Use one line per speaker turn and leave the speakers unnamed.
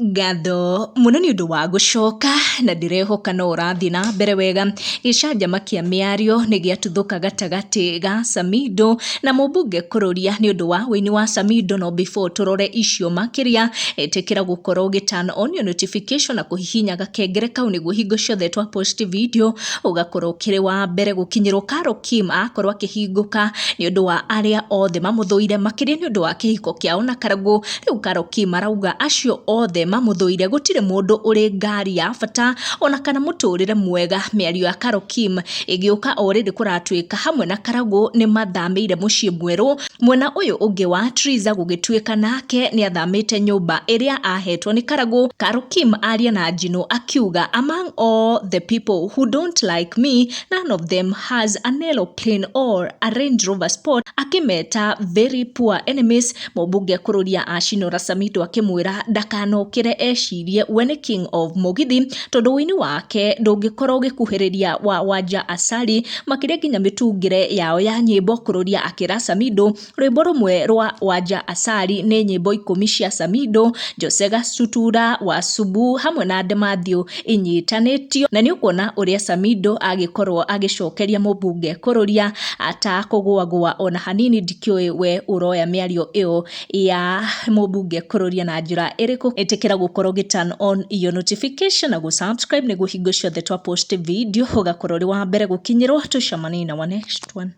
Ngatho mũno nĩ ũndũ wa gũcoka na ndĩrehoka no ũrathiĩ na mbere wega. Gĩcanjama kĩa mĩario nĩ gĩatuthũka gatagatĩ ga Samido na mũmbunge Kururia nĩ ũndũ wa ũini wa Samido, no before tũrore icio makĩria, ĩtĩkĩra gũkorwo ũgĩ turn on your notification na kũhihinya gakengere kau nĩguo hingo ciothe twa post video ũgakorwo ũkĩrĩ wa mbere gũkinyĩrwo. Carol Kim akorwo akĩhingũka nĩ ũndũ wa arĩa othe mamũthũire, makĩria nĩ ũndũ wa kĩhiko kĩao na Karangũ. Rĩu Carol Kim arauga acio othe mamũthũire gũtirĩ mũndũ ũrĩ ngari ya bata ona kana mũtũrĩre mwega. Mĩario ya Carol Kim ĩgĩũka o rĩrĩ kũratuĩka hamwe na Karangũ nĩ mathamĩire mũciĩ mwerũ. Mwena ũyũ ũngĩ wa Triza gũgĩtuĩka nake nĩ athamĩte nyũmba ĩrĩa ahetwo nĩ Karangũ. Carol Kim aria na Njino akiuga, "Among all the people who don't like me, none of them has an aeroplane or a Range Rover Sport," akĩmeta very poor enemies. Mũmbunge Kururia acinora Samido akĩmwĩra ndakanokĩre ecirie we nĩ king of Mũgithi, tondũ ũini wake ndũngĩkorwo ũgĩkuhĩrĩria wa Wanja Asali, makĩria nginya mĩtungĩre yao ya nyĩmbo. Kururia akĩra Samido rwĩmbo rũmwe rwa Wanja Asali nĩ nyĩmbo 10 cia Samido, Jose Gacutura wa Subu hamwe na Demathew inyitanĩtio, na nĩ ũkuona ũrĩa Samido agĩkorwo agĩcokeria mũmbunge Kururia atakũgũagũa ona hanini. Ndikĩũĩ we ũroya mĩario ĩyo ya mũmbunge Kururia na njĩra ĩrĩkũ. Ĩtĩkĩra gũkorwo ũgĩ turn on your notification na gũ-subscribe nĩguo hingo ciothe twa post video ũgakorwo ũrĩ wa mbere gũkinyĩrwo. Tũcemanie na wa next one.